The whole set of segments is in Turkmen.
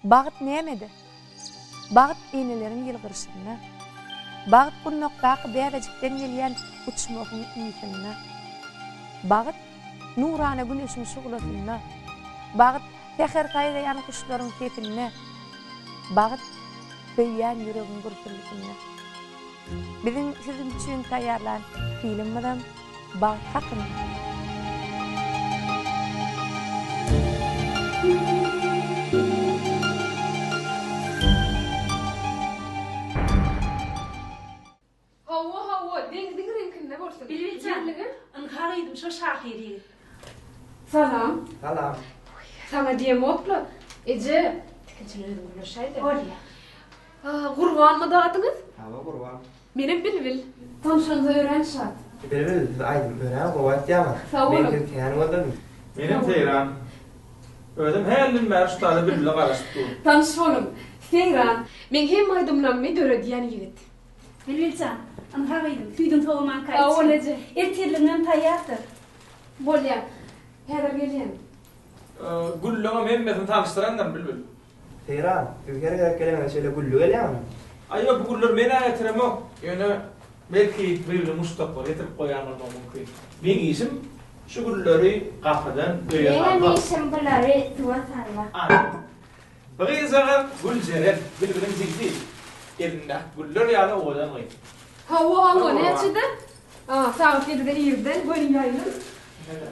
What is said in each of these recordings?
Bagt nämede? Bagt eneleriň ýylgyryşynda. Bagt gundakdaky bäbejikden gelýän uçmahyň ysynda. Bagt nurana güneşiň şuglasynda. Bagt säher saýraýan guşlaryň sesinde. Bagt söýýän ýüregiň gürsüldisinde. Biziň siziň üçin taýýarlan filmimizem bagt hakynda. Hawa, hawa, deňziň reňkinde bolsun. Bilbiljan, ynha gyzym şo şahyr ýigit. Salam. Salam. Saňa diýemokla, eje, tikinçini özüň gürleşäýdä. Bolýa. Gurbanmydy adyňyz? Hawa, Gurban. Menem Bilbil. Tanşanyňyza örän şat. Bilbil, siz aýdym örän gowy aýtýaňyz. Sag boluň. Men sizi kän gözledim. Menem Seýran. Özüm hälden bäri şu taýda Bilbile garaşyp durun. Tanyş boluň. Seýran, meň hemme aýdymlarymy döredýän ýigit. Bilbil jan, ynha gyzym, süýdüň sowamanka Sag bol, içgin. eje. Ertirligiňem taýýardyr. Bolýa. Häzir gelýän. Gülleňem hemmesini tanyşdyrandyryn, Bilbil. Seýran, siz her gezek geleňizde şeýle gülli gelýäňizmi? Aý ýok, bu gülleri men-ä getiremok. Ýöne, belki, Bilbiliň muşdaklary getirip goýan bolmagy mümkin. Meň işim şu gülleri gapydan öýe Meňem salmak. işim bulary suwa salmak. Ana, bu gyzjagaz Güljeren, Bilbiliň jigsi. Elindäki güller ýaly owadan gyz. Hawa, hawa, näçede? A, sagat ýedide irden, göni ýaýlym. Ine-de.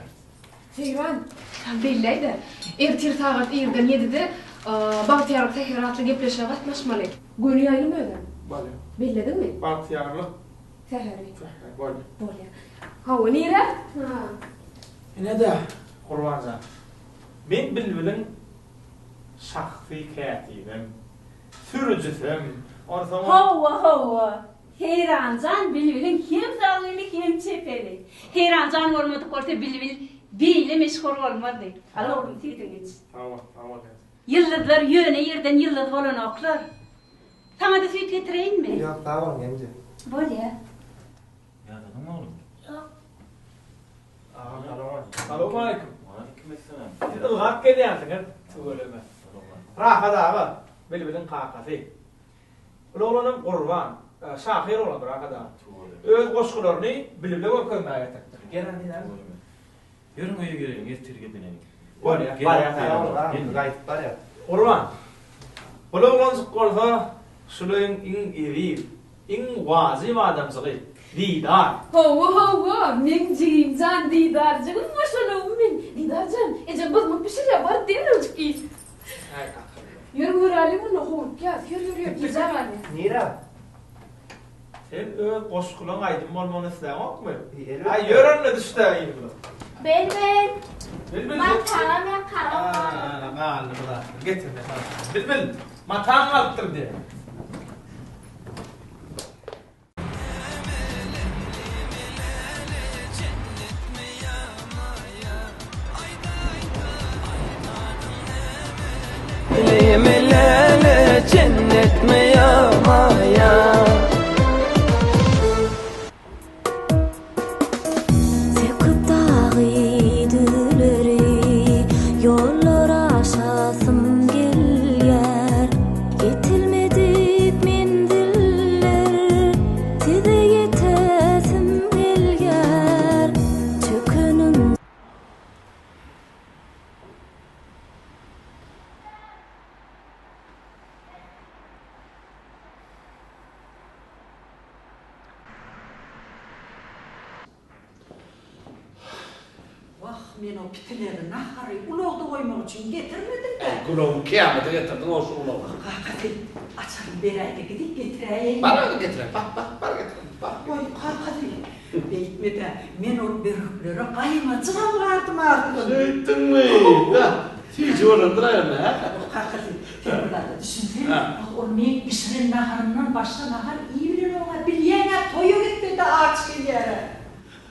Seýran, sen belläý-de, ertir sagat irden ýedide Bagtyýarlyk säheri atly gepleşige gatnaşmaly. Göni ýaýlym özem. Bolýar. Bellediňmi? Bagtyýarlyk Säheri. Säheri, bolýar. Bolýar. Hawa, nirä? Ha. Ine-de, Gurban jan. Men Bilbiliň şahsy kätibem, sürüjisem, onsoňam. Hawa, hawa. Seýranjan bilbiliň hem sag eli hem çep eli. Seýranjan bolmadyk bolsa bilbil beýle meşhur bolmazdy. Al oglum süýdüňi iç. Sag bol, sag bol daýza. Ýyldyzlar ýöne ýerden ýyldyz bolanoklar. Saňa-da süýt getireýinmi? Ýok, sag boluň ýeňje. Bolýa. Ýadadyňmy oglum? Ýok. Agam salowmaleýkim. Salowmaleýkim. Waleýkimessalam. Siz ylgap gelýänsiňiz tüweleme. Rahat aga, Bilbiliň kakasy. Ol oglanam Gurban, şahyr oglandyr Arkadag. Öz goşgularyny Bilbile görkezmäge getiripdir. Gel hany ine. Ýörüň öýe gireliň, ertir gideliň. Bolýar, barýas agam, biz gaýdyp barýas. Gurban, bul oglanjyk bolsa şul öýüň iň eziz, iň wajyp adamjygy, Didar. Hawa, hawa, meň jigimjan Didarjygym boşanowmy men. Didarjan, ejem gyzmyk bişirýär, baryp derrewjik iý. Äý, akylly. Ýör göräliň onda, howlukýas. Ýör, ýör, ýör, gijä galýas. Nirä? Sen öz goşgulaň aýdym bolmagyny isläňokmy? Elbetde. Aý, ýör onda düşdä yzyna. Bilbil. Bilbil. Mataňam ýakaňam galdy. Ana, galdy bu zatlar. Getir, men saňa. Bilbil, mataň galypdyr diýýär. Söküp dagy, düzleri, Ýollar aşasym gelýär. Ýetilmedik menziller, Size ýetesim gelýär. Çökeniň. Wah, men o pitileri, nahary ulagda goýmak üçin getirmedim-dä. Äý, gulagymy kyýamata getirdiň-ow şu ulagy. Kakasy, açaryny beräý-de, gidip getiräýeýin. Bar özüň getiräý, bar, bar, bar getir, bar. Goý, kakasy, beýtme-dä, men ol börüklere gaýmajygam gardym ahyryn. Şeýtdiňmi? Beh, süýji bolandyr-aý onda, hä? Kakasy, sen bir zada düşünsene, ol meň bişiren naharymdan başga nahar iýibilenok-a, bilýäň-ä, toýa gitse-de aç gelýär-ä.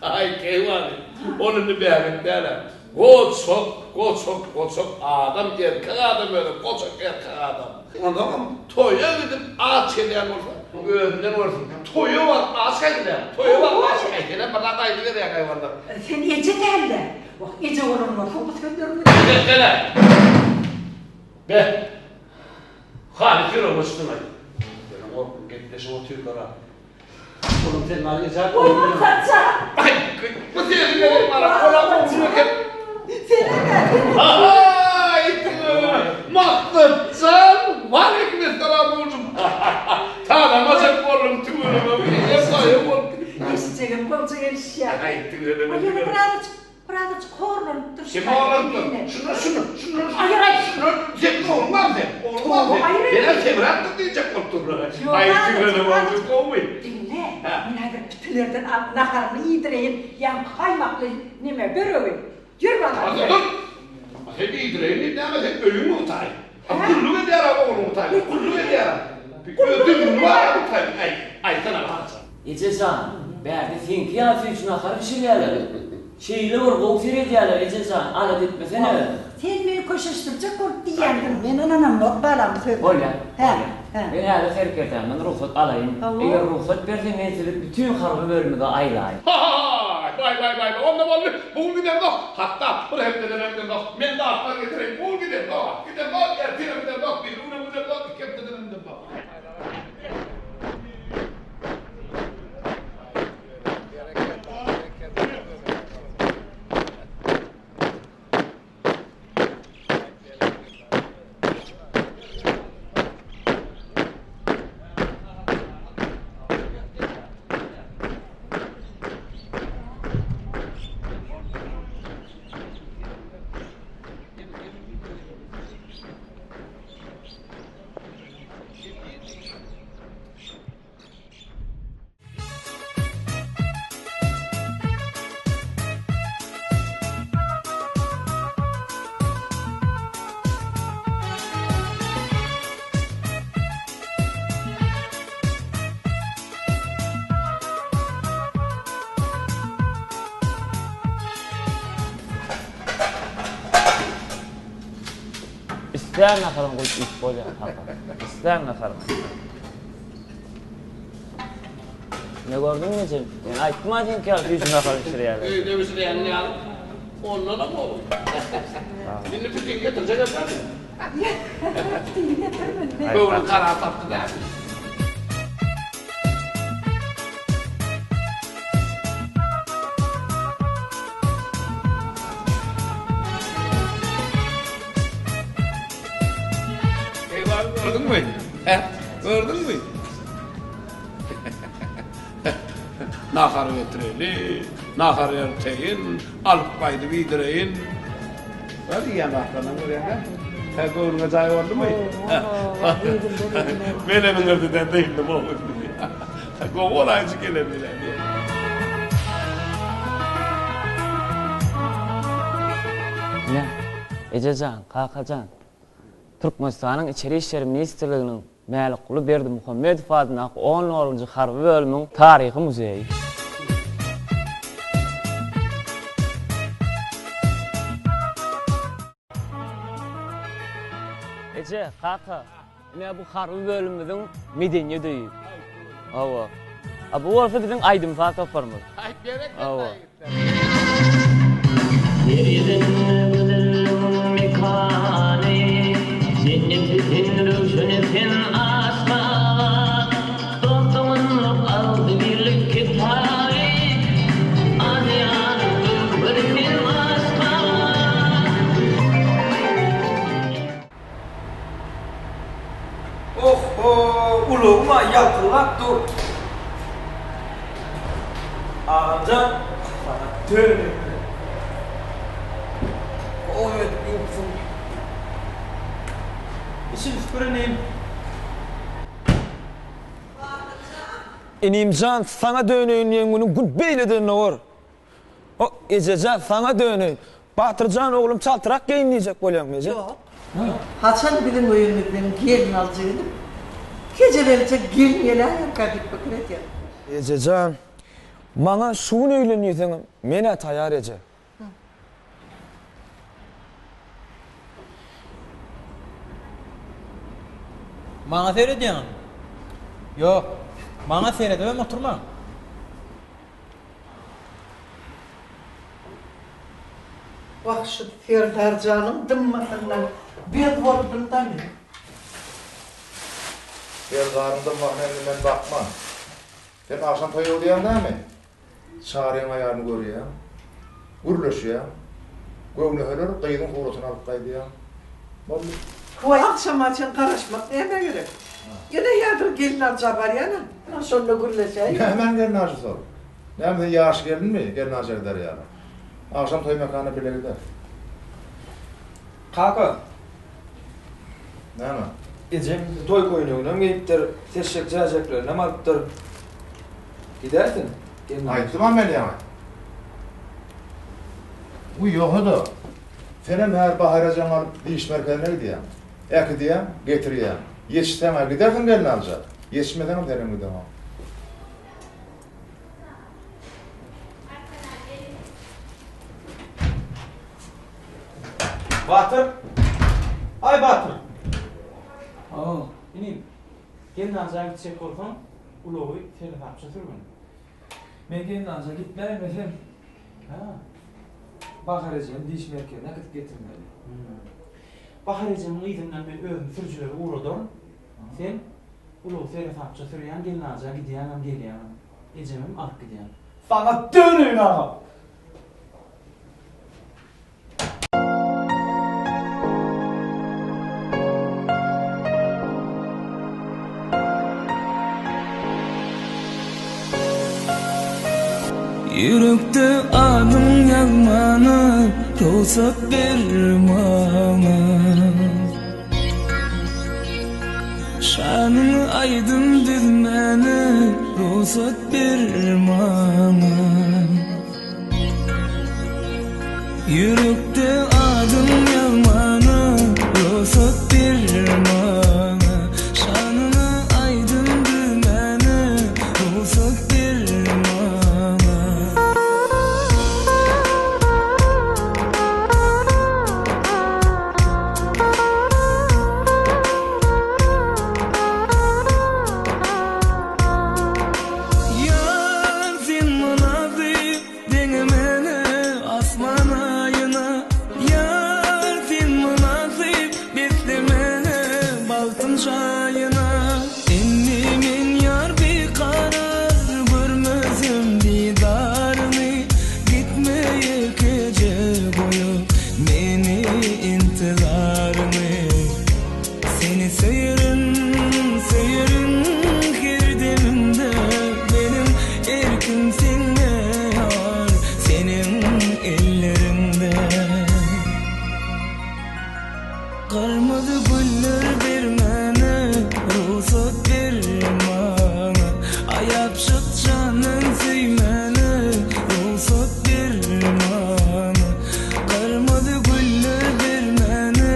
Aý, keýwany, ol indi bäbek däl-ä. Goçak, goçak, goçak adam, erkek adam özi, goçak erkek adam. Onsoňam toýa gidip aç gelýän bolsa, özünden görsün. Toýa baryp aç gaýdylýarmy? Toýa baryp aç gaýtsaň, bir zat aýdyberýäň haýwanlar. Sen eje däl-dä. Wah, eje bolan bolsaň bu sözleriňi. Bessene! Beh! Halys ýüregime çykynaý. Ýöne gorkup gepleşip otyrlar-a. Olam sen maňa ejap Goý Maksatjan. Aý, bu sesi gerek maňa, olam gowy eken. Senem-ä, senem. Aý, Maksatjan! Waleýkimessalam ujum. Tanamajak boldum tüweleme, ejem gaýa bolup gidipdir. Eşitjegem gowja gelişýär. Aý, tüweleme, Aý, ýöne tüweleme. birazajyk Birazajyk horlanypdyr şu Kim taýda horlanypdyr? diýene. Şundan, şundan, şundan, Aýyr aý. şundan sen ogluň barmy sen? Ogluň barmy sen? Aýyr Sen-ä semräpdir diýjek bolup durlar. Ýok, Aý, azajyk, tüweleme azajyk. ogluň gowumy? Diňle, Hä. men häzir pitilerden alyp naharyny iýdireýin, ýaňky gaýmakly neme, böregi. Ýör balam, Hany ýör. dur! Sen iýdireýin diýip näme sen öýüňmi bu taý? Gulluk edýär-ä ogluň bu taýda, gulluk edýär-ä. Öz düzgüni bar-a bu taýda. Aý, aýtsana Maksat. Eje jan, bärde seňki ýaly süýji nahar bişirýärler. Şeýle bir gowy seredýärler, eje jan, alada etmesene. Sen meni köşeşdirjek bolup diýýändiň, men ynanamok balam bu sözlere. Bolýar, Hä, bolýar. hä. Men häzir serkerdämden rugsat alaýyn. Hawa. Eger rugsat berse, men sizi bütin harby bölümize aýlaýyn. Haý, baý, baý, baý, baý, onda boldy. Bu gün gidemzok. Hatda bir hepdeden hem gidemzok. Men zatlar getireýin. Bu gün gidemzok. Gidemzok, ertirem gidemzok, birigünem gidemzok, iki hepdedenem gidemzok. Islän naharyňy goýup iýip bolýar kaka. Islän naharyňy. Ne gördüňmi ejem? Men aýtdym-a seňki ýaly süýji nahar bişirýärler. Öýde bişirýäniň ýaly ondanam gowy. Indi pitin getirjek ekeniň. Pitini getirmeli. Göwnüň karar tapdy dämi? Eýwan gördüňmi? Hä? Gördüňmi? Nahar getireli, nahar erteýin, alyp gaýdyp iýdireýin. Bar diýýän zatlaryndan görýäň-dä. Hä, göwnüňe jaý boldumy? Menem iňirdiden dyndym ogul. Gowy bolaýjy gelen bilen diýýän. Ine, eje jan, kaka jan, Türkmenistanyň Içeri işler ministrliginiň Mälikguly Berdimuhamedow adyndaky on nolunjy harby bölümiň taryhy muzeýi. Eje, kaka, ine bu harby bölümimiziň medeniýet öýi. Hawa. A bu bolsa biziň aýdym-saz toparymyz. Hawa. Ýer ýüzünde gözelligiň mekany, Jenneti sen, röwşeni sen Aşgabat. Dost-doganlyk, agzybirlik kitaby, Aziýanyň göwheri sen Aşgabat. Oh-ho, ulagym-a ýalpyldap dur. Agamjan, saňa döneýin. Gowy edip ýuwupsyň. Içini süpür inim. Inimjan, saňa döneýin diýen günüň gün beýleden dowar. O, ejejan, saňa döneýin. Batyr jan, oglum, çaltrak geýin diýjek bolýaňmy, eje? Ýok. Haçan biziň öýümizden gelnaljy gidip, kejelenje gelin geläýerkä diýip pikir edýän. Ejejan, maňa şu gün öýlen diýseňem, men-ä taýar, eje. Maňa seredýäňizmi? Ýok, maňa seredibem oturmaň. Wah, şu Serdarjanyň dymmasyndan bez boldum-da men. Serdaryň dymmagyna indi men bakman. Sen agşam toýa gidýäň dämi? Çaryň aýalyny görýäň. Gürleşýäň. Göwneheler gyzyň suratyny alyp gaýdýaň. Boldy. Hawa, agşama çen garaşmak nämä gerek? Ýene häzir gelnalyja barýan-a. Şonda gürleşäýin. Nämäň gelnalyjysy ol? Näme sen ýaş gelinmi, gelnalyja gider ýaly? Agşam toý mekana bile gideris. Kaka. Näme? Ejem toý köýneginem geýipdir, seçjek jäjeklerinem alypdyr. Gidersiň, gelnalyja. Aýtdym-a men ýaňy. Wiý, ýogsa-da, senem häzir Bahara jaň alyp diş merkezine gidýäň. Äkidýäň, getirýäň. Ýetişseň-ä gidersiň gelnalyja, ýetişmeseňem senem gideňok. Batyr! Aý Batyr! Hawa, inim. Gelnalyja gitjek bolsaň, ulagy seresapja sürgün. Men gelnalyja gitmäýmesem. Hä. Bahar ejemi diş merkezine äkidip getirmeli. Bahar ejemiň yzyndan men özüm sürüjileri ugradaryn. Sen ulagy seresapja sürýäň, gelnalyja gidýäňem, gelýäňem. Ejemem alyp gidýän. Saňa döneýin aga! Ýürekde adyň ýazmana rugsat ber maňa. Şanyňy aýdym düzmäne rugsat ber maňa. Ýürekde adyň ýazmana rugsat ber maňa. Şanyňa aýdym düzmäne rugsat ber maňa. Ýar sen mynasyp deňemene asman aýyna Ýar sen mynasyp beslemene bagtyň jaýyna Indi men ýar bikarar görmesem didaryny Gitme ýekeje goýup meni intizaryňy Seni söýerin, söýerin her demimde Meniň erkim sende ýar, seniň elleriňde Gyrmyzy güller bermäne rugsat ber maňa Aýapjyk jandan söýmäne rugsat ber maňa Gyrmyzy güller bermäne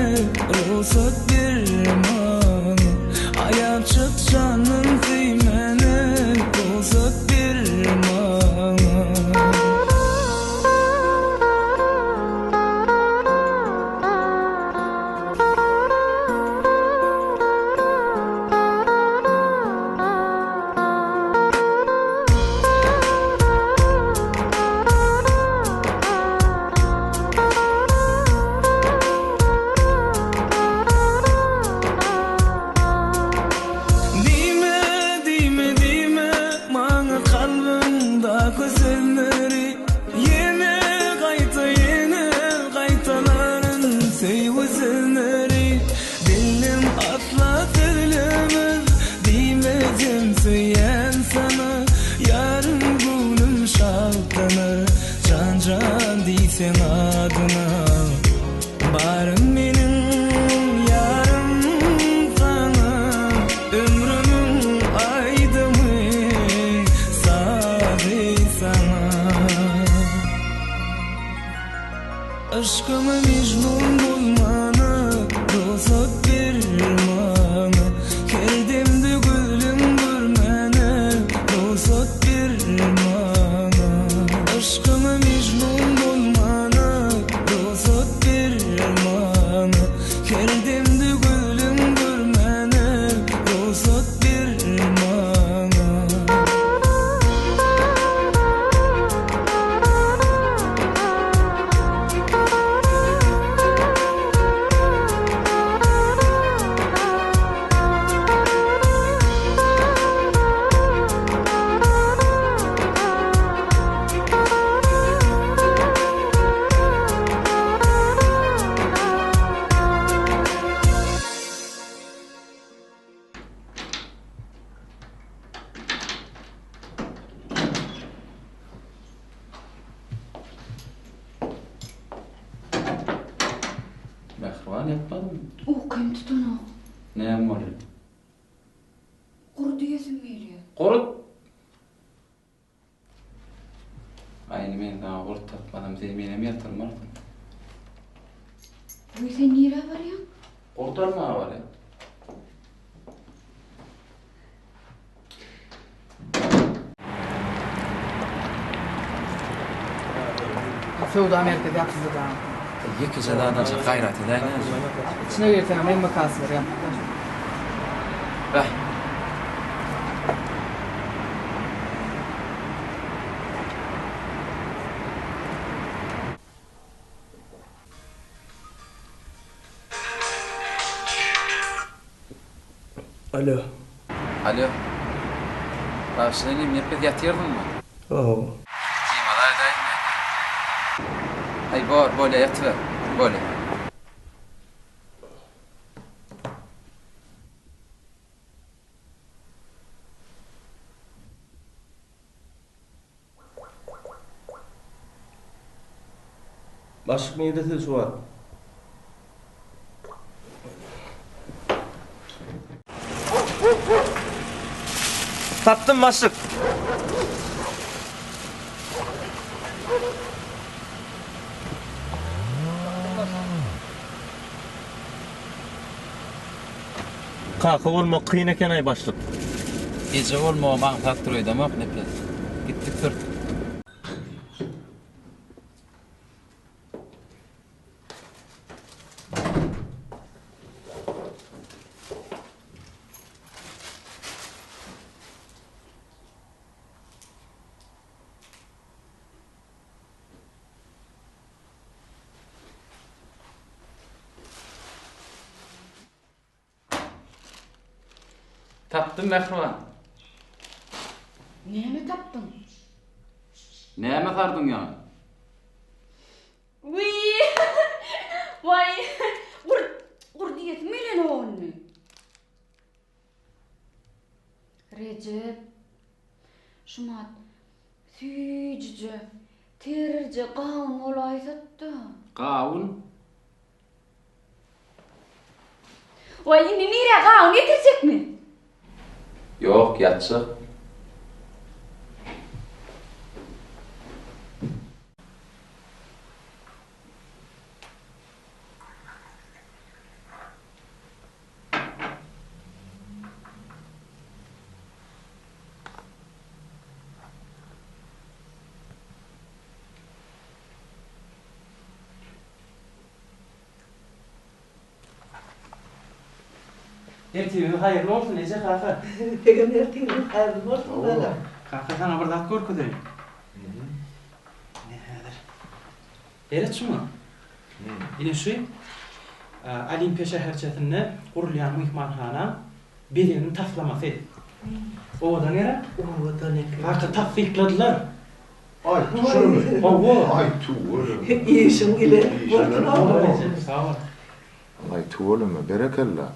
rugsat ber maňa Aýapjyk jandan söýmäne rugsat ber maňa. Diýme, diýme, diýme maňa kalbyňdaky sözleri Ýene gaýta, ýene gaýtalaryn söýgi sözleri Dilim asla sözlemez diýmesem söýýän sana Ýarym göwnüm şatlanar jan-jan diýseň adyna Barym meniň ýarym saňa Ömrümiň aýdymy sazy saňa Yşkyma mejnun bolmana rugsat ber maňa Her demde gözleň görmäne rugsat ber maňa Yşkyma mejnun bolmana rugsat ber maňa Her demde gözleň görmäne rugsat ber maňa. Duranok. Näme boldy? Gurt iýesim gelýär. Gurt? Aý indi men saňa gurt tapmasam sen menem ýatyrmarsyň. Wiý sen nirä barýaň? Gurt almaga barýan. Söwda merkezi ýapyldy da. Ýekeje zat aljak gaýrat edäýiň hä. Içine girseňem hemme kassalar ýapyk. Bäh. Alo. Alo. Bagyşla inim, Nepes ýatyrdyňmy? Hawa. Iltimas aýdaýyn-da. Aý bor, bolýa ýatyber. Bolýa. Başlyk nirde siz şu wagt? Tapdym başlyk. Kaka bolmak kyn eken-aý başlyk. Eje bolmagam aňsatdyr öýdemok Nepes. Gitdik sür. Tapdym mähriban. Näme tapdyň? Näme sardyň ýaňy? Wiý! Waý! Gurt, gurt iýesim gelenok indi. Rejep, şumat süýjüje, terje gawun bolaýsat-da. Gawun? Waý, indi nirä gawun getirjekmi? Ýok, ýatjak. Ertiriňiz haýyrly bolsun, eje, kaka. Siziňem ertiriňiz haýyrly bolsun, balam. Kaka, saňa bir zat görkezeýin. Ine, häzir. Seret şuňa. Ine şu Olimpiýa şäherçesinde gurulýan myhmanhana bezeginiň taslamasy. Owadan gerek? Owadan eken. Kaka, tassykladylar. Aý, şumy? Hawa. Aý, tüweleme. Işiň ileri bolsun, oglum. Sag bol. Aý, tüweleme, berekella.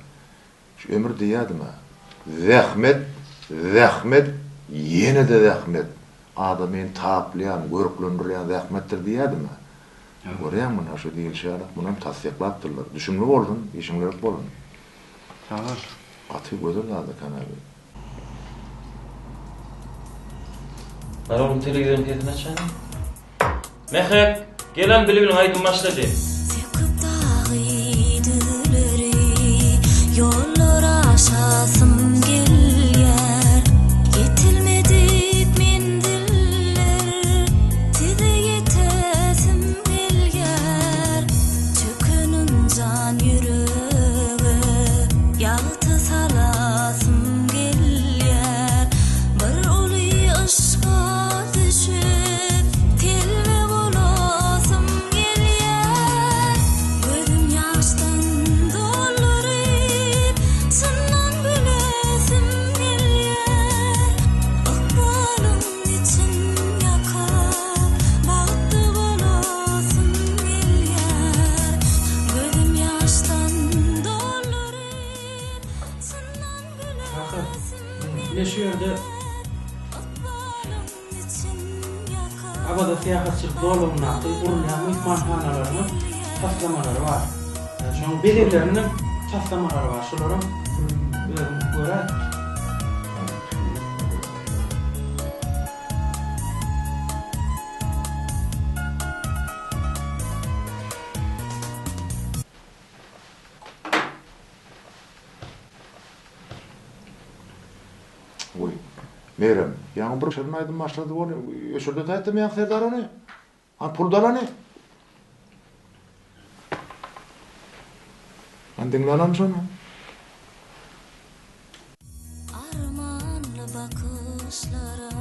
Şu ömür diýýädim-ä. Zähmet, zähmet, ýene-de zähmet. Adamyny taplaýan, görklendirýän zähmetdir diýýädim-ä. Görýäňmi, ynha şu diýilişi ýaly, muny hem tassyklapdyrlar. Düşümli bolsun, işiň berk bolsun. Sag bol. Gaty gözel zat eken-ä bu. Bar oglum telewizoryň sesini açaýyn. Mährek, gel-al bilbiliň aýdym başlady. Söküp dagy düzleri, ýollar aşasym gelýär. Ýetilmedik menziller, size ýetesim gelýär. Çöken ynjan ýürege ýagty salasym gelýär. Bir uly yşga düşüp, telbe bolasym gelýär. Gözüm ýaşdan dolduryp, çyndan gülesim gelýär. Ykbalyň için ýakyp, bagtly bolasym gelýär. Gözüm ýaşdan dolduryp, çyndan Kaka, ine şu ýerde Awaza syýahatçylyk zolagyndaky gurulýan myhmanhanalaryň taslamalary bar. Şonuň bezegleriniň. taslamalary bar, şolaram özüň göräý. Goý. Merem, ýaňy bir şirin aýdym başlady ony öçürde aýtdym ýaňky Serdar ony. Han pul dalany. Han diňle şony. Armanly bakyşlara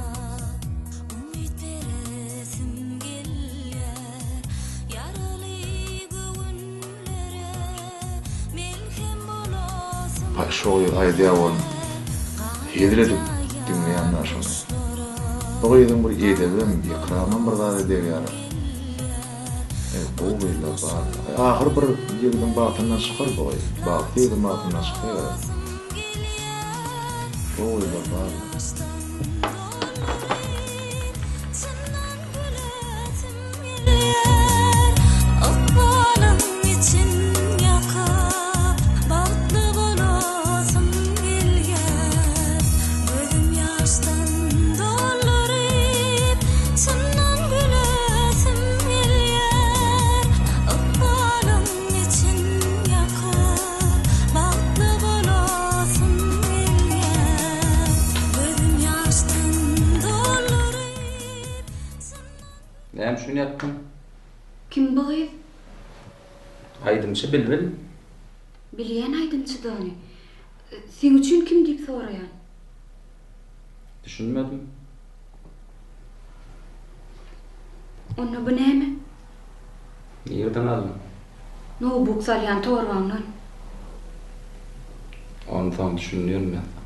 umyt beresim gelýär. Ýaraly göwünlere melhem bolasym Paý şo gyz aýdýa ol hezil edip diňleýän-dä şony. Bu gyzyň bir edebem, ekramam bir zada degýär. Eý gowy gyzlar bar. Ahyr bir ýigidiň bagtyndan çykar bu gyz. Bagtly ýigidiň bagtyndan çyksa gerek. Gowy gyzlar bar. Ykbalyň için ýakyp, bagtly bolasym gelýär. Gözüm ýaşdan dolduryp, çyndan gülesim gelýär. Ykbalyň için ýakyp, bagtly bolasym gelýär. Gözüm ýaşdan dolduryp, Näme üçin ýatdyň? Kim bu gyz? Aýdymçy Bilbil. Bilýän aýdymçydygyny. Seň üçin kim diýip soraýan. Düşünmedim. Onda bu näme? Nirden aldyň? Noutbuk salýan torbaňdan. Ony soň düşündirin men saňa.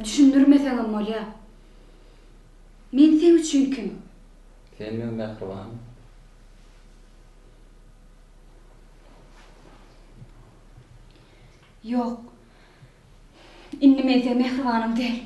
Düşündirmeseňem bolýar. Men seň üçin kim? Sen meň mähribanym. Ýok. Indi men seň mähribanyň däl.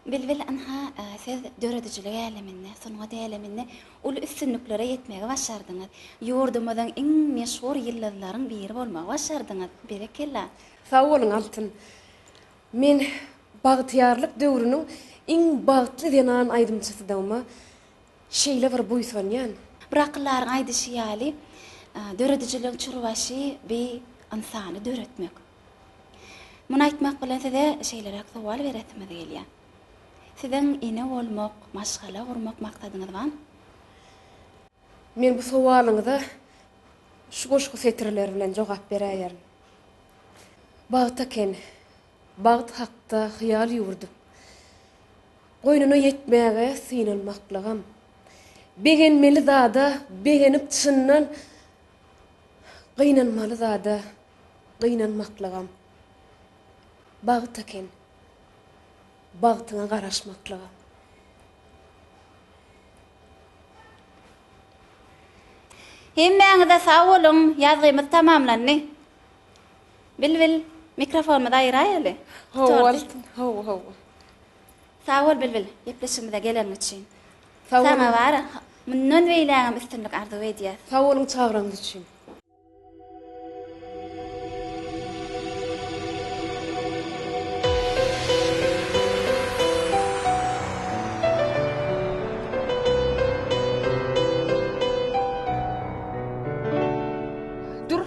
Bilbil ynha siz döredijilik äleminde, sungat äleminde uly üstünliklere ýetmegi başardyňyz. Ýurdumyzyň iň meşhur ýyldyzlaryň biri bolmagy başardyňyz. Berekella! Sag boluň Altyn. Men bagtyýarlyk döwrüniň iň bagtly zenan aýdymçysydygyma şeýle bir buýsanýan. Bir akyldaryň aýdyşy ýaly, döredijiligiň çürbaşy bi ynsany döretmek. Muny aýtmak bilen size şeýleräk sowal beresimiz gelýär. Siziň ene bolmak, maşgala gurmak maksadyňyz barmy? Men bu sowalyňyza şu goşgy setirleri bilen jogap beräýerin. Bagt eken, bagt hakda hyýal ýüwürdip, Goýnuna ýetmäge synanmaklygam. Begenmeli zada begenip çyndan, Gynanmaly zada gynanmaklygam. Bagt eken, bagtyňa garaşmaklygam. Hemmäňize sag boluň, ýazgymyz tamamlandy. Bilbil, mikrofonymyzy aýyraýaly. Hawa, Altyn, hawa, hawa. Sag bol Bilbil, gepleşigimize geleniň üçin. Sag boluň. Saňa bar, mundan beýlägem üstünlik arzuw edýäs. Sag boluň çagyraňyz üçin. Dur.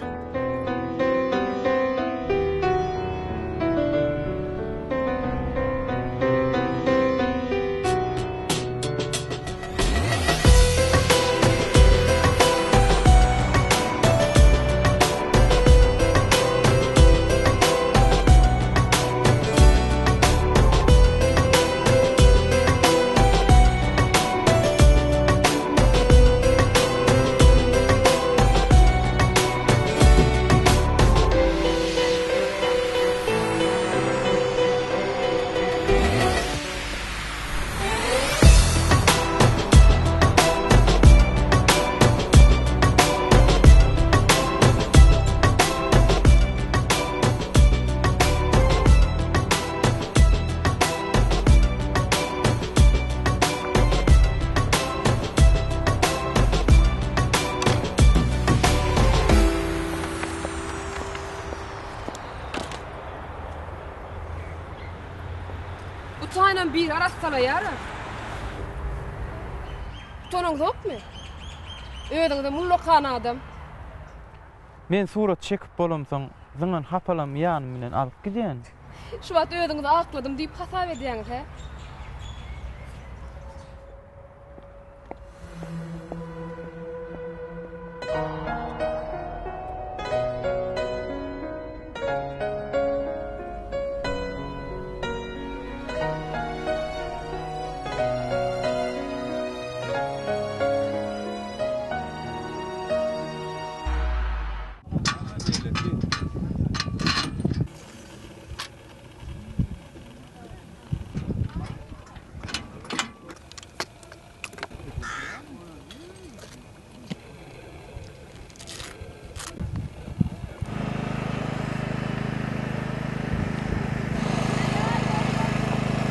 taýynam biri arassalaýar-a. Utanaňzokmy? Özüňizem ullakan adam. Men surat çekip bolamsoň, zyňan hapalamy ýanym bilen alyp gidýän. Şu wagt özüňizi akladym diýip hasap edýäňiz, hä?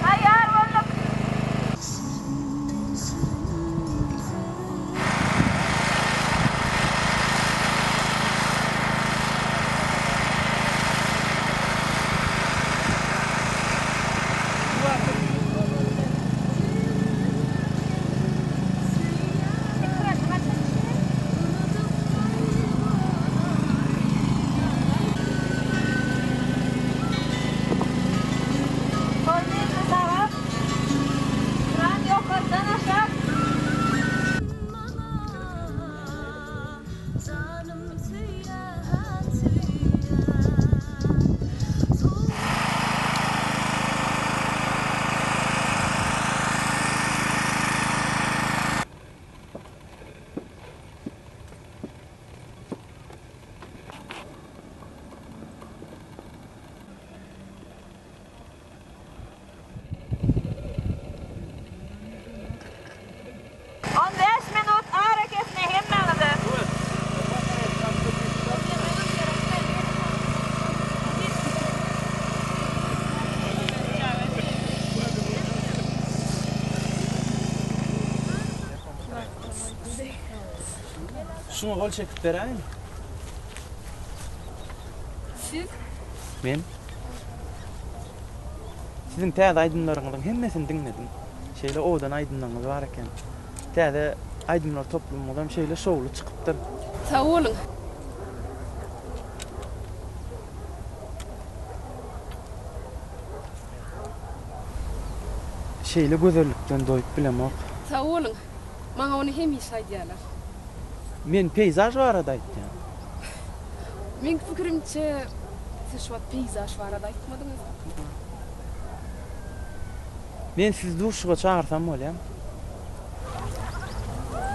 Taýýar bolduk. 15 minut arakesme hemmäňize. Şuňa gol çekip beräýiň. Siz? Men. Siziň täze aýdymlaryňyzyň hemmesini diňledim. Şeýle owadan aýdymlaryňyz bar eken. Täze aýdymlar toplumyňyzam şeýle şowly çykypdyr. Sag boluň. Şeýle gözellikden doýup bilemok. Sag boluň. Maňa ony hemişe aýdýarlar. Men peýzaž barada aýtýan. Meň pikirimçe, siz şu wagt peýzaž barada aýtmadyňyz. Men sizi duşuşyga çagyrsam bolýamy?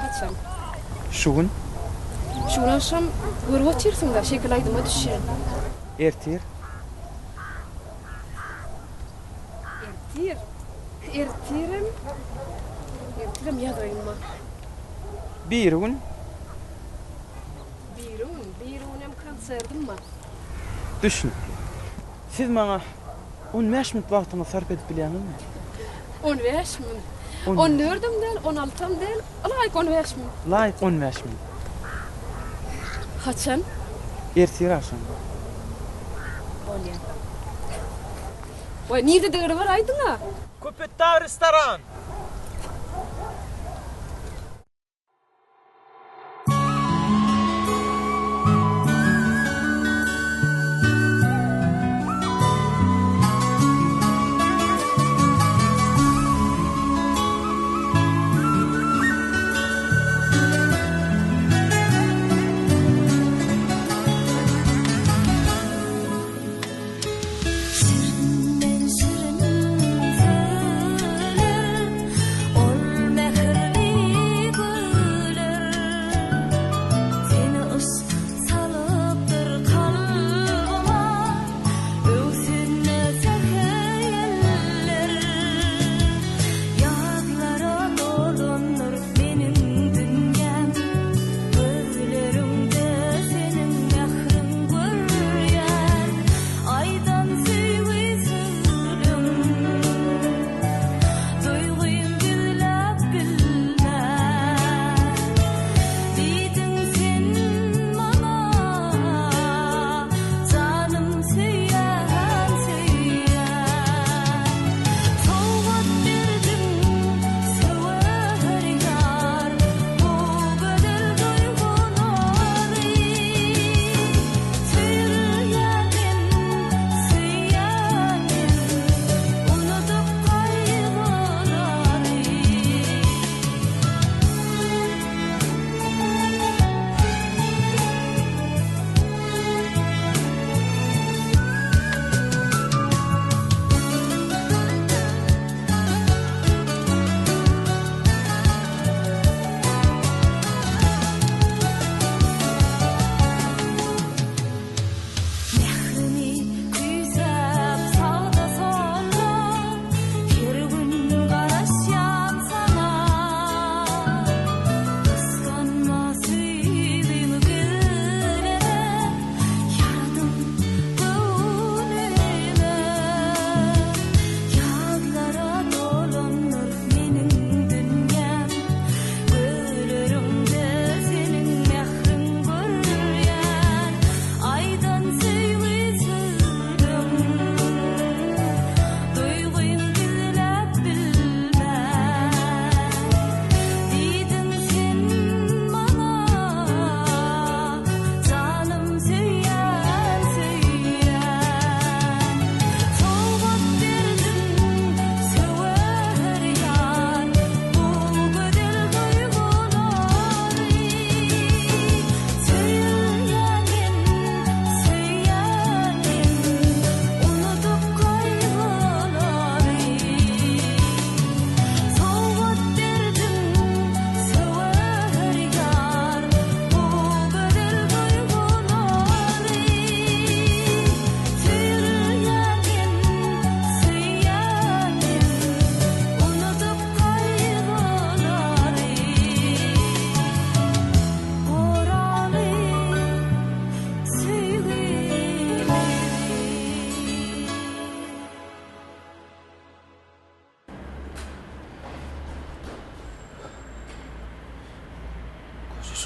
Haçan? Şu gün. Şu gün agşam görüp otyrsyň-da, şekil aýdyma düşýän. Ertir. Ertir? Ertirem, ertirem ýazgaýyn bar. Birigün. Birigün, birigünem konserdim bar. Düşnükli. Siz maňa on bäş minut wagtyňyzy sarp edip bilýäňizmi? On bäş minut? On dördem däl, on altam däl, ylaýyk on bäş minut. Ylaýyk on bäş minut. Haçan? Ertir agşam. Bolýar. Waý, nirededigini bir aýdyň-a? Köpetdag restoran. Şirinden şirin söyle.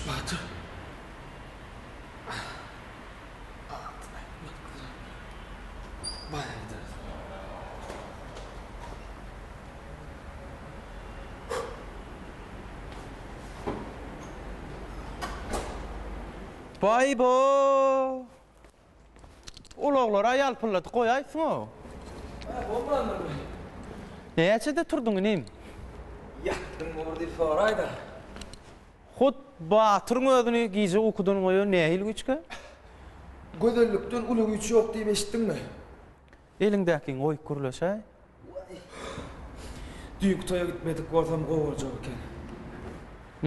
Şu Batyr. Adyny aýtmak bilen baýa gideris. Baý-bo! Ulaglara ýalpylladyp goýaýsyň-ow. Hä, bolmandyr. Näçede turduň, inim? Ýatdyň bor diýip soraý-da. Hut Batyryň özüni gije ukudan goýan nähili güýçkä? Gözellikden uly güýç ýok diýip eşitdiňmi? Eliňdäkiňi goýup gürleşäý. Düýnki toýa gitmedik bolsam gowy boljak eken.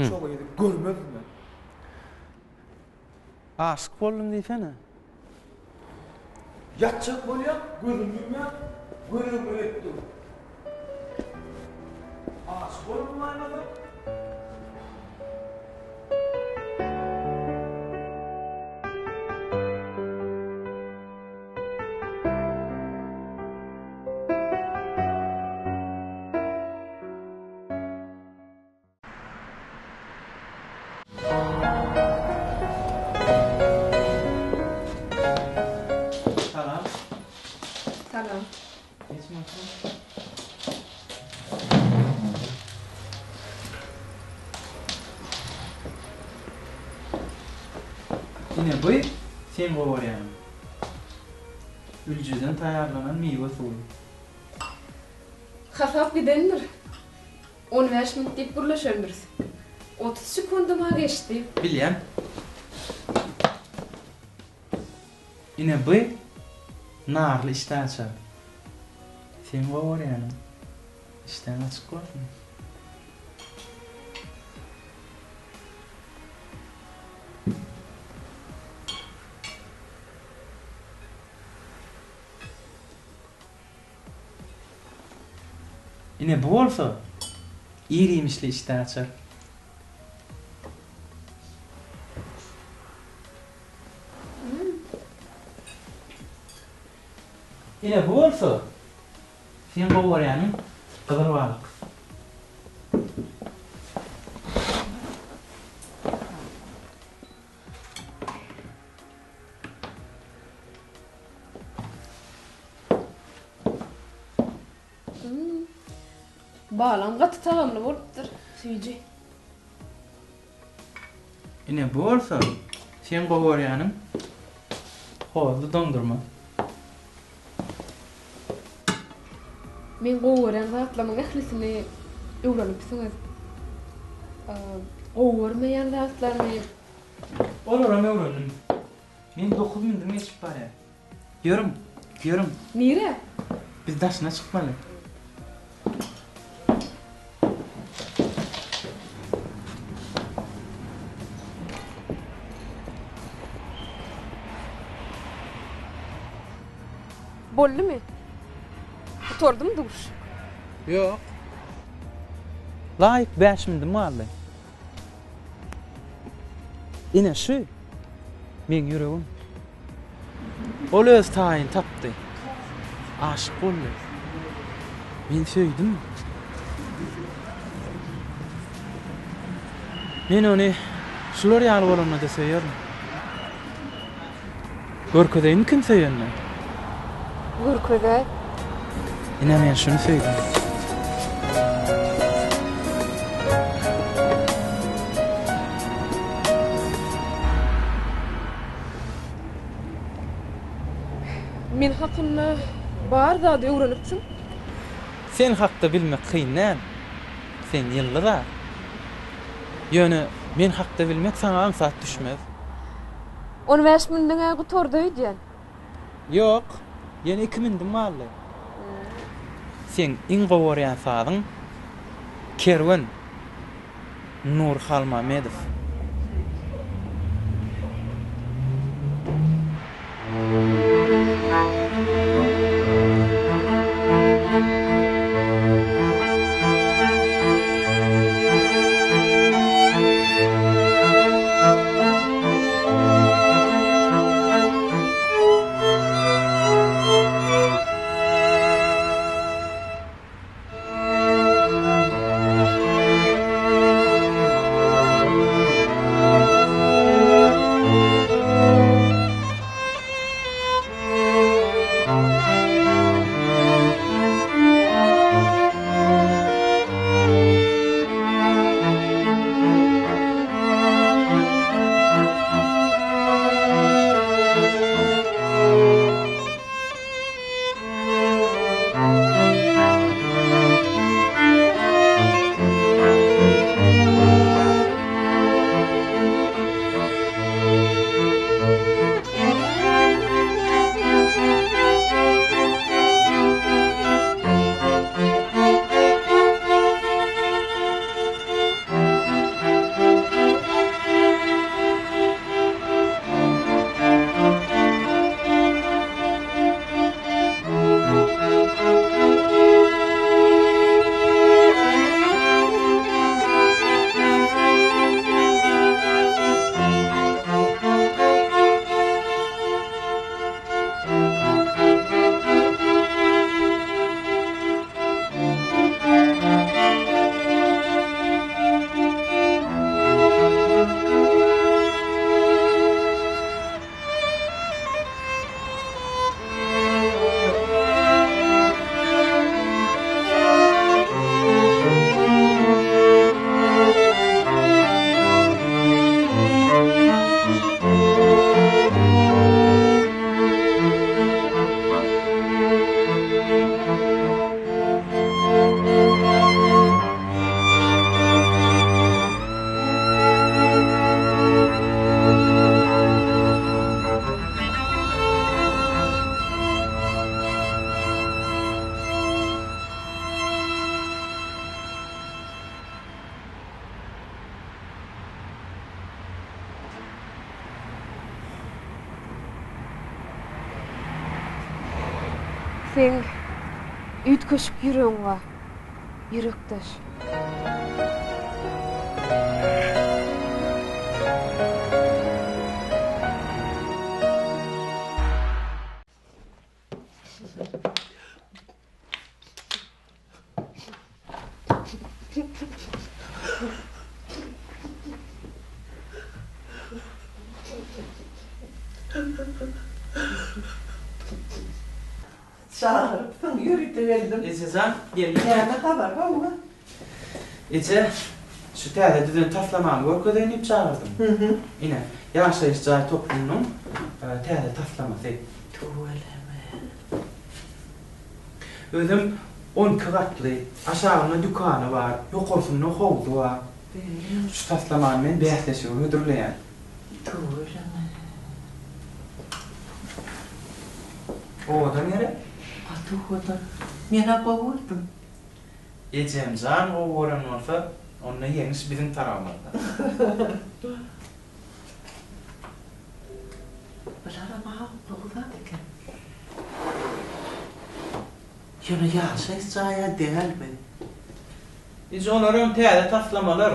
Şo gyzy görmezdim men. Aşyk boldum diýsene. Ýatjak bolýan, gözümi ýumýan, göz öňüme gelip dur. Aşyk boldum aýmasam. Salam. Salam. Geç maşyn. Ine bu seň gowy görýäniň. Üljeden taýýarlanan miwe suwy. Hasap gidendir. On bäş minut diýip gürleşendiris. 30 sekundam-a geçdi. Bilýän. Ine bu narly işdäaçar. Seň gowy görýäniň. Işdäň açyk bolsun. Ine bu bolsa ir-iýmişli işdäaçar. Ine bu bolsa seň gowy görýäniň gyzyl balyk. Balam gaty tagamly bolupdyr, süýji. Ine bu bolsa seň gowy görýäniň hozly doňdurma. Men gowy görýän zatlarymyň ählisini öwrenipsiňiz. Gowy görmeýän zatlarymy. Olaram öwrendim. Men dokuz mündüm geçip barýar. Ýörüň, ýörüň. Nirä? Biz daşyna çykmaly. Boldumy? Gutardymy duşuşyk? Ýok. Laýyk bäş mündüm galdy. Ine şu meň ýüregim. Ol öz taýyny tapdy. Aşyk boldy. Men söýdüm. Men ony şular ýaly bolanda-da söýerin. Görkezeýinmi kim söýenini? Görkezäý. Ine men şuny söýdüm. Men hakynda bar zady öwrenipsiň. Sen hakda bilmek kyn däl. Sen ýyldyz-a. Ýöne men hakda bilmek saňa aňsat düşmez. On bäş mündiň-ä gutardy öýdýän. Ýok, ýene iki mündim galdy. Seň iň gowy görýän sazyň Kerwen, Nury Halmamedow. Seň üýtgeşik ýüregiň bar, ýürekdeş. Çagyrypsyň, ýörite geldim. Ejejan, geldim. Näme habar, hawa? Eje, şu täze düzen taslamamy görkezeýin diýip çagyrdym. Ine, ýaşaýyş jaý toplumynyň täze taslamasy. Tüweleme. Özem on iki gatly, aşagynda dükany bar, ýokarsynda howzy bar. Şu taslamany men bäsleşige hödürleýän. Tüweleme. Owadan gerek? Gaty owadan. Men-ä gowy gördüm. Ejemjan gowy gören bolsa, onda ýeňiş biziň tarabymyzda. Bularam-a gowy zat eken. Ýöne ýaşaýyş jaý-a däl bi. Eje olaram täze taslamalar.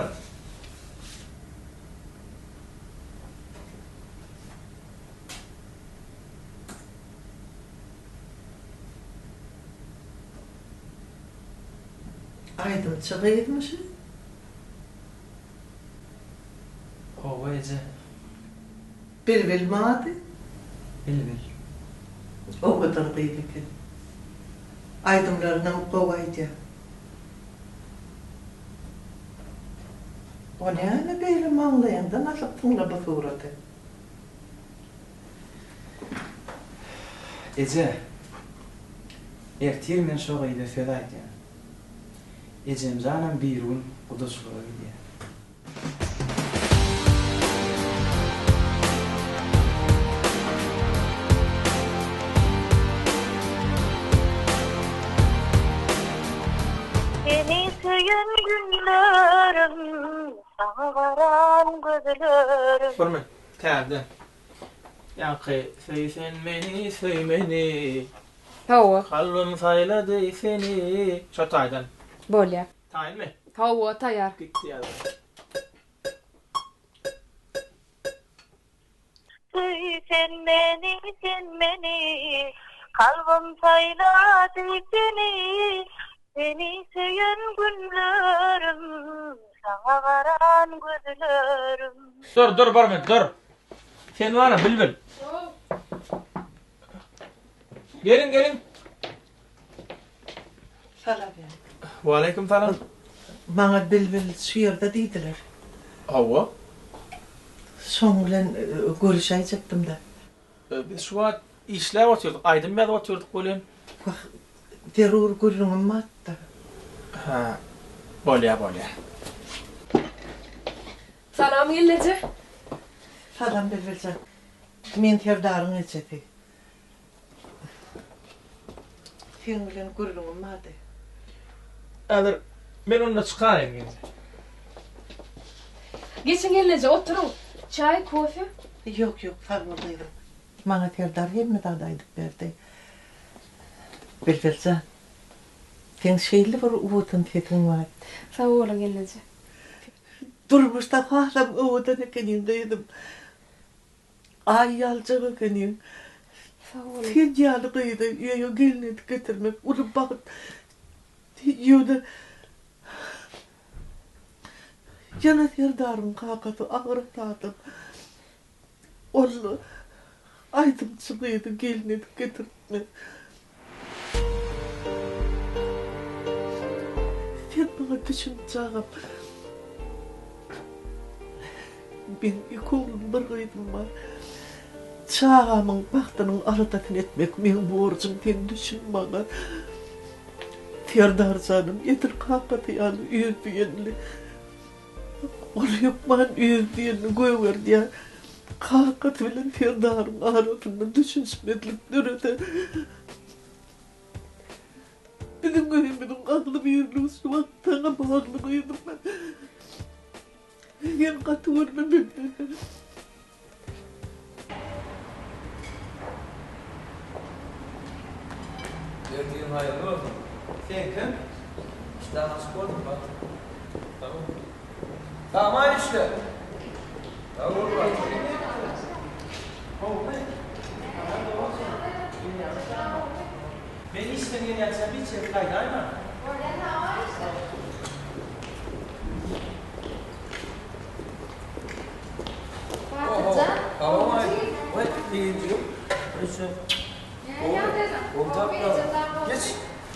Aýdymçy gyzmy şu? Hawa eje. Bilbilmi ady? Bilbil. Owadan gyz eken. Aýdymlarynam gowy aýdýar. O näme beýle maňlaýyňdan asypsyňla bu suraty? Eje, ertir men şo gyza söz aýdýan. Ejemjanam birigün gudaçylyga gidýär. Seni söýen günlerim, saňa garan gözlerim. Bir minut, täzeden. Ýaňky söý sen meni, söý meni. Hawa. Kalbym saýlady seni. Şo taýdan. Bolýa. Taýynmy? Hawa, taýýar. Gitdi ýaly. Söý sen meni, sen meni, Kalbym saýlady seni, Seni söýen günlerim, Saňa garan gözlerim. Dur, dur bir minut, dur. Sen bar-a, Bilbil. Geliň, geliň. Salam aleýkum. Waleýkim salam. Maňa Bilbil şu ýerde diýdiler. Hawa. Şoň bilen görüşäýjekdim-de. Biz şu wagt işläp otyrdyk, aýdym ýazyp otyrdyk welin. Wah, zerur gürrüňim bardy-da. Hä, bolýa, bolýa. Salam gelneje. Salam Bilbiljan. Men Serdaryň ejesi. Seň bilen gürrüňim bardy. Häzir men onda çykaýyn gelneje. Geçiň gelneje, oturyň. Çaý, kofe? Ýok, ýok, sag bol gyzym. Maňa Serdar hemme zady aýdyp berdi. Bilbiljan, seň şeýle bir owadan sesiň bar. Sag boluň gelneje. Durmuşda hasam owadan ekeniň gyzym. Aý ýaljak ekeniň. Sag boluň. Sen ýaly gyzy öýe gelin edip getirmek uly bagt. Ýöne Ýöne Serdaryň kakasy agras adam. Ol aýdymçy gyzy gelin edip getirtmez. Sen maňa düşün çagam. Meň iki oglum, bir gyzym bar. Çagamyň bagtynyň aladasyny etmek meň borjum, sen düşün maňa. Serdar janym edil kakasy ýaly özdiýenli. Ol hökman özdiýenli gögerdýär. Kakasy bilen Serdaryň arasynda düşünişmezlik dörese, biziň öýümiziň agzybirligi şu wagt saňa bagly gyzym. Sen gaty görme menden. Ertiriň haýyrly bolsun. Seňkem? Işdäň açyk bolsun, Batyr. Sag bol. Sag-aman işle! Sag bol, Batyr. Gowumy? Men işden gelýänçäm bir içerik gaýdaýma. Bolýa, sag-aman işle. Batyrjan, gowumy? Goý, birinjigim. Geç,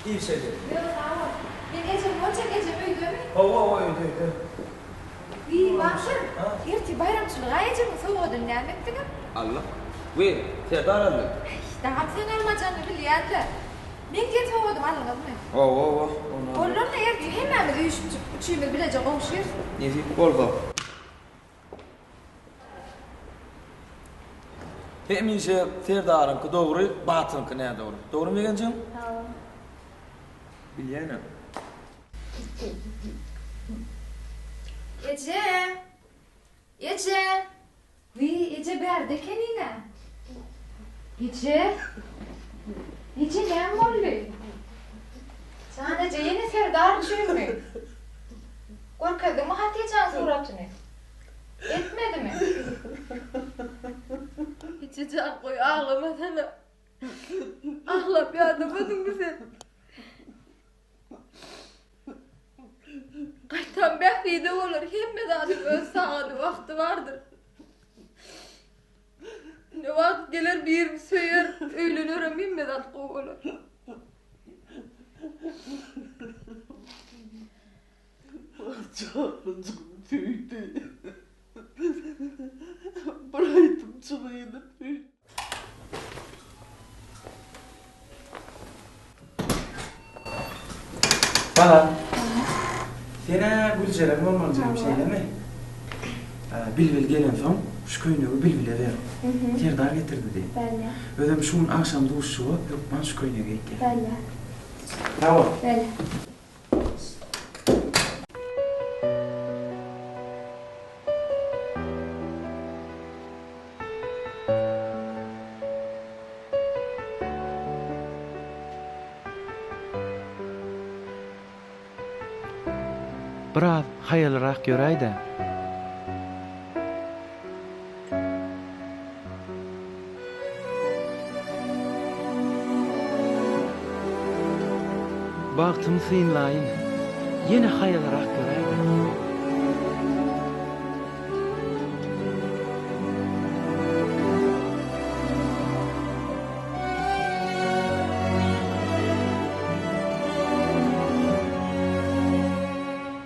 işe gel. Ýok, sag bol. Men ejem boljak, ejem öýdemi? Hawa, hawa, öýde, öýde. Wiý, Batyr, ertir baýramçylyga ejemiň sowgadyny näme etdiňiz? Aldyk. Wiý, Serdar aldy. Äý, dagam seň almajanyňy bilýän-le. Meň diýen sowgadymy aldyňyzmy? Hawa, hawa, ony aldyk. Bolanda ertir hemmämiz üýşüpjik, üçimiz bileje gowşyrys. Nesip bolsa. Hemişe Serdaryňky dogry, Batyryňky nädogry. Dogrymy Begenjigim? Hawa. Bilýänem. Eje! Eje! Wiý, eje bärde ekeniň-ä. Eje! Eje näme boldy? Jan eje, ýene Serdar üçinmi? Görkezdiňmi Hatyjanyň suratyny? Etmedimi? Eje jan goý aglamasana. Aglap ýadamadyňmy sen? Gaýtam bähbide bolar, hemme zadyň öz sagady, wagty bardyr. Ine wagt geler birini söýer, öýlenerem hemme zat gowy bolar. Janjygym söýdi. Bir aýdymçygyny söýdi. Salam. Sen-ä Güljeren bolmaly jigim, şeýlemi? Bilbil gelensoň, şu köýnegi Bilbile ber. Serdar getirdi diý. Bolýa. Özem şu gün agşam duşuşyga hökman şu köýnegi geýip gel. Bolýa. Sag bol. Bolýa. Biraz haýalrak ýöräý-dä. Bagtymy synlaýyn, ýene haýalrak ýöräý-dä.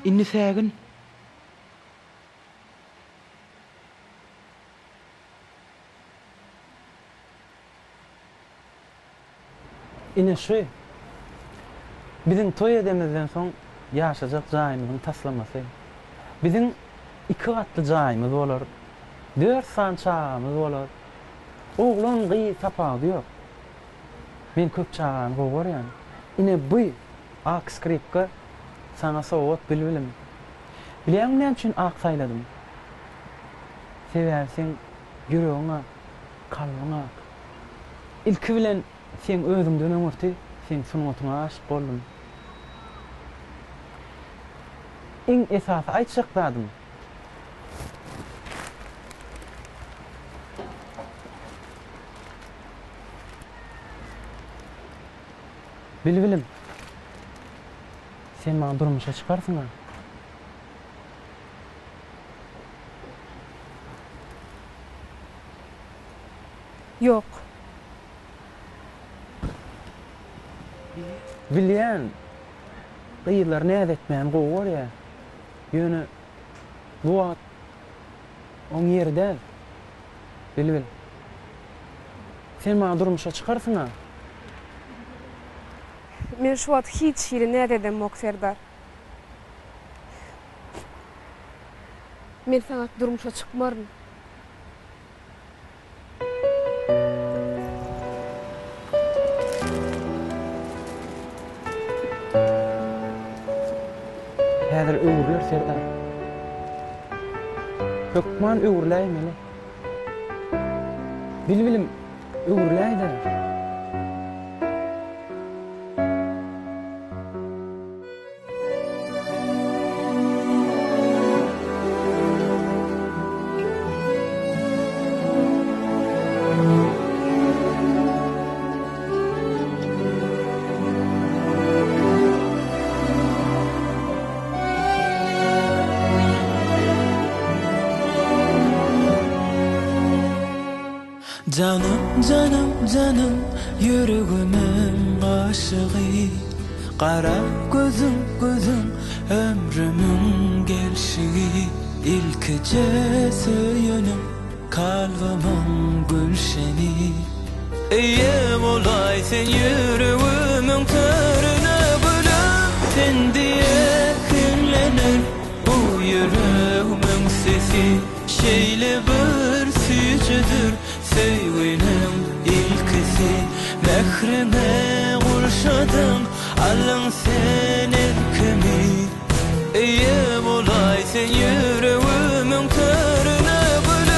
Indi sägin. Ine şu, biziň toý edemizden soň ýaşajak jaýymyzyň taslamasy. Biziň iki gatly jaýymyz bolar, dört sany çagamyz bolar. Oglan, gyz tapawudy ýok. Men köp çagany gowy görýän. Ine bu ak skripka saňa sowgat bilbilim. Bilýäňmi näme üçin ak saýladym? Sebäbi seň ýüregiň ak, kalbyň ak. Ilki bilen seň özüňden öňürti seň sungatyňa aşyk boldum. Iň esasy aýtjak zadym. Bilbilim, sen maňa durmuşa çykarsyň-a? Ýok. Bilýän, gyzlar näz etmäni gowy görýär. Ýöne bu wagt oň ýeri däl. Bilbil, sen maňa durmuşa çykarsyň-a? Men şu wagt hiç hili näz edemok, Serdar. Men saňa durmuşa çykmaryn. Häzir öwrüler Serdar. Hökman öwrüläýmeli. Bilbilim, öwrüläý-dä. Janym, janym, janym, ýüregimiň aşygy. Gara gözüň, gözüň, ömrümiň gelşigi. Ilkije söýenim, kalbymyň gülşeni. Eýe bolaý sen ýüregimiň törüne gülüm. Sen diýe hiňlener bu ýüregimiň sesi. Şeýle bir süýjüdir söýginiň ilkisi. Mähriňe gurşadyň, aldyň sen erkimi. Eýe bolaý sen ýüregimiň törüne gülüm.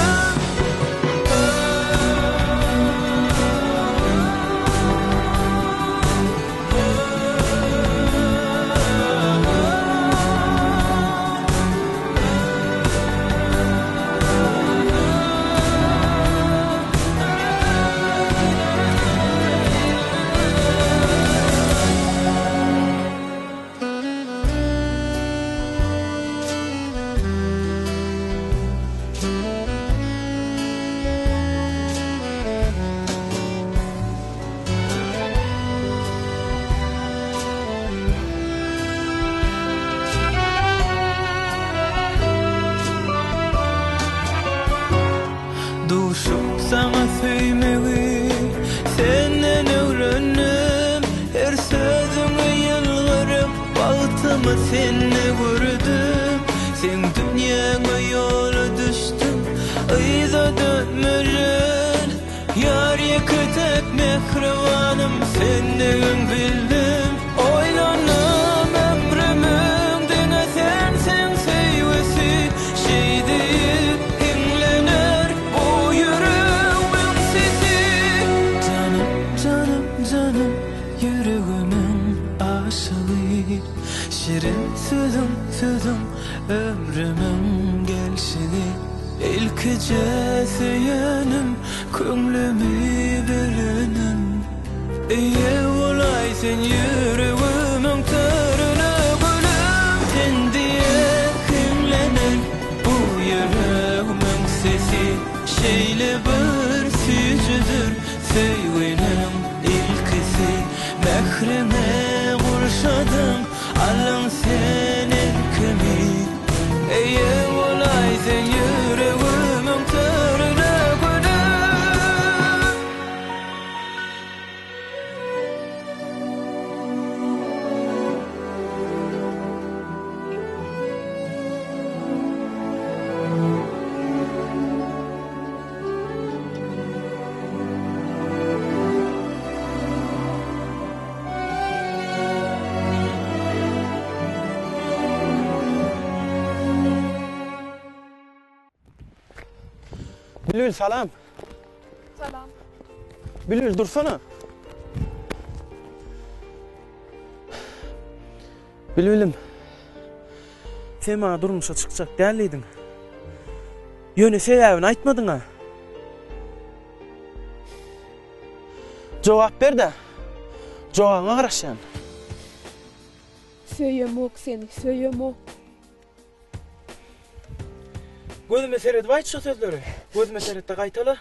Duşup saňa söýmegi senden öwrendim Her sözüňe ýylgyryp bagtymy sende gördüm Seň dünýäňe ýola düşdüm yza dönmejek Ýar ýeke-täk mähribanym sendigin bildim Oýlandym ömrümiň diňe sensiň söýgüsi Şeý diýip hiňlener bu ýüregmiň sesi Janym, janym, janym ýüregimiň aşygy Şirin sözüň, sözüň ömrümiň gelşigi Ilkije söýenim, köňlümi berenim Eýe bolaý sen ýüregimiň törüne gülüm Sen diýe hiňlenen bu ýüregimiň sesi Şeýle bir süýjüdir söýginiň ilkisi Mähriňe gurşadyň Aldyň sen erkimi Eýe bolaý sen ýüregimiň törüne gülüm. Bilbil salam. Salam. Bilbil dursana. Bilbilim. Sen maňa durmuşa çykjak däl diýdiň. Ýöne sebäbini aýtmadyň-a. Jogap ber-de. Jogabyňa garaşýan. Söýemok seni, söýemok. Gözüme seredip aýt şu sözleri. Gözüme seret-de gaýtala.